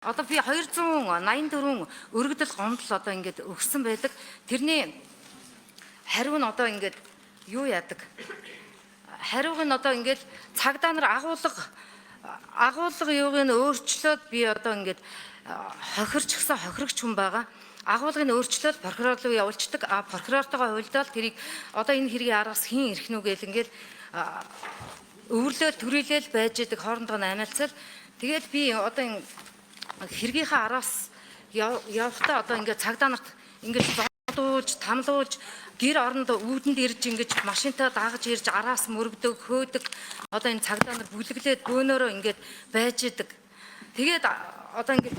Одоо би 284 өргөдөл гомдол одоо ингээд өгсөн байдаг. Тэрний хариу нь одоо ингээд юу яадаг? Хариуг нь одоо ингээд цагдаа нар агуулга юуг нь өөрчлөөд би одоо ингээд хохирчгсан хохирогч хүн байгаа. Агуулгыг нь өөрчлөөд прокурор руу явуулчихдаг. А прокурортойгоо хуйлдаал тэрийг одоо энэ хэргийн араас хэн ирэх нү гэл ингээд өвөрлөөл төрүүлээл байж идэг, хоорондоо нь амилцал. Тэгээд би одоо энэ хэргийнхээ араас явахдаа одоо ингээд цагдаа нарт ингээд зодуулж, тамлуулж, гэр оронд үүдэнд ирж, ингэж машинтаа дагаж ирж, араас мөргдөг, хөөдөг. Одоо энэ цагдаа нар бүлэглээд бөөнөрөө ингээд байж идэг. Тэгээд одоо ингээд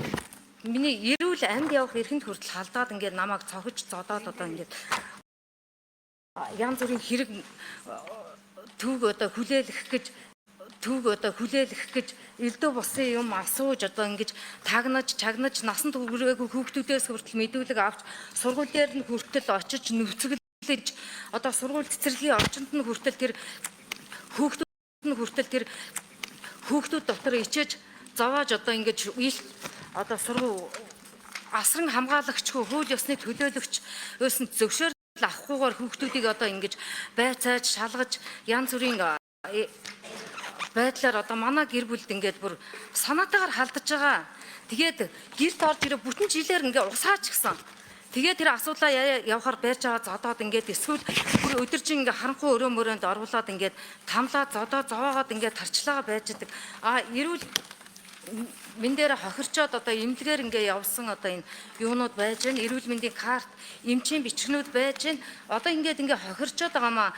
миний эрүүл амьд явах эрхэнд хүртэл халдаад, ингээд намайг цохиж зодоод, одоо ингээд янз бүрийн хэрэг түүг одоо хүлээлгэх гэж, түүг одоо хүлээлгэх гэж, элдв бусын юм асууж, одоо ингэж тагнаж чагнаж, насанд хүрээгүй хүүхдүүдээс хүртэл мэдүүлэг авч, сургууль дээр нь хүртэл очиж нүцгэлж, одоо сургууль цэцэрлэгийн орчинд нь хүртэл тэр хүүхдүүд нь хүртэл тэр хүүхдүүд дотор ичээж зовоож, одоо ингэж ил одоо сургууль асран хамгаалагчгүй, хууль ёсны төлөөлөгч өөсөн зөвшөөрөл авахгүйгээр хүүхдүүдийг одоо ингэж байцааж шалгаж, янз бүрийн байдлаар одоо манай гэр бүлд ингээд бүр санаатаагаар халдаж байгаа. Тэгээд гэрт орж ирээ бүтэн жилээр ингээ усаач гисэн. Тэгээд тэр асуудлаа явахаар барьж аваа зодоод, ингээд эсвэл бүр өдөржин ингээ харанхуй өрөө мөрөөнд оруулаад, ингээд тамлаа зодоо зовоогоод ингээд тарчлаагаа байж идэг. А эрүүл мен дээр хохирчоод одоо эмнэлгээр ингээ явсан одоо энэ юунууд байж байна. Эрүүл мэндийн карт, эмчийн бичгнүүд байж байна. Одоо ингээд ингээ хохирчоод байгаамаа.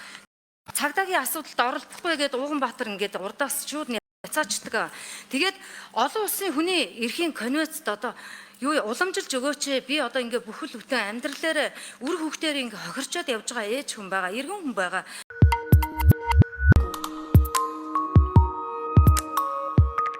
Цагдаагийн асуудалд оролцохгүй гэдээ Ууганбаатар ингээд урдаас шууд няцаачдаг. Тэгээд олон улсын хүний эрхийн конвенцэд одоо юу уламжилж өгөөч. Би одоо ингээ бүхэл бүтэн амьдралаар үр хүүхдээр ингээ хохирчоод явж байгаа ээж хүн байгаа, эргэн хүн байгаа.